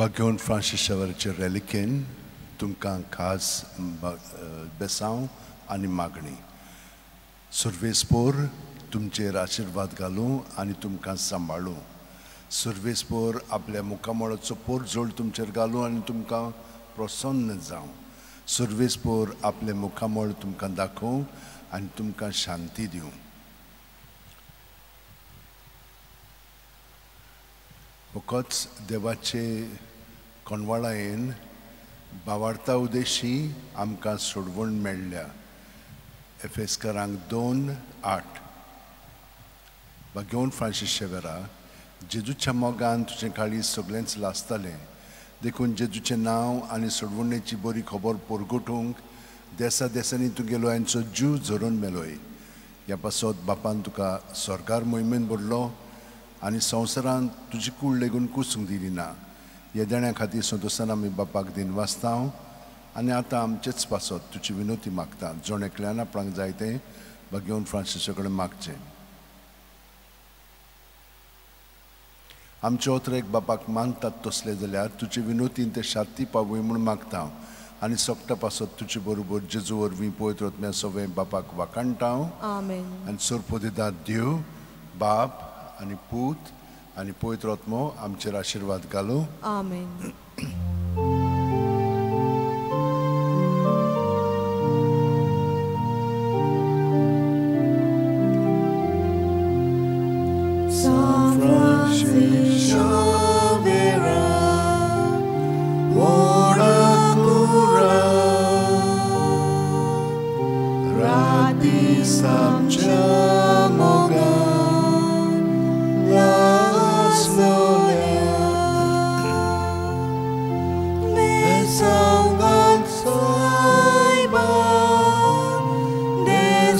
बागेवन Francis शावराचे रेलिकेन तुमकां खास बेसांव आनी मागणी. सुर्वेसपोर तुमचेर आशिर्वाद घालूं आनी तुमकां सांबाळूं. सुर्वेसपोर आपल्या मुखामळाचो पोरजोळ तुमचेर घालूं आनी तुमकां प्रसन्न जावं. सुर्वेसपोर आपलें मुखामळ तुमकां दाखोवं आनी तुमकां शांती दिवं. फकत देवाचे कोणवाळायेन बावार्ता उदेशी आमकां सोडवण मेळ्ळ्या. एफेस्करांक 2:8. बागेवन फ्रांसीस शेवेरा, जेजूच्या मोगान तुजें काळीज सगळेंच लासतालें, देखून जेजूचें नांव आनी सोडवणेची बरी खबर परगटूंक देसा देसांनी तुगेलो हांचो जीव झरोवन मेलोय. ह्या पासत बापान तुका सरकार मोहिमेन भरलो आनी संवसारांत तुजी कूड लेगून कुसूंक दिली ना. ह्या देण्या खातीर संतोशान आमी बापाक दिनवासता आनी आतां आमचेच पासत तुजी विनोती मागता. जण एकल्यान आपणाक जाय तें बागेवन फ्रांसीसा कडेन मागचें. आमचे ओतरेक बापाक मानतात तसले जाल्यार तुजे विनोतीन ते शांती पावय म्हूण मागता आनी सोगटा पासत तुजे बरोबर जेजू वरवीं पवित्र आत्म्या सगळें बापाक वाखाणटा. आनी सोरपोदिदाद देव बाप आनी पूत आनी पवित्र आत्मो आमचेर आशिर्वाद घालूं. आमेन.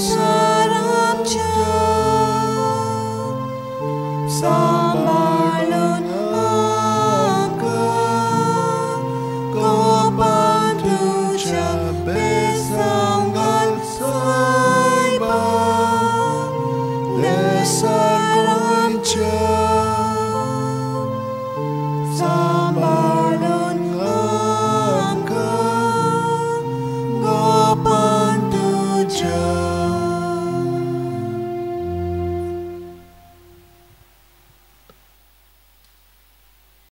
Saram.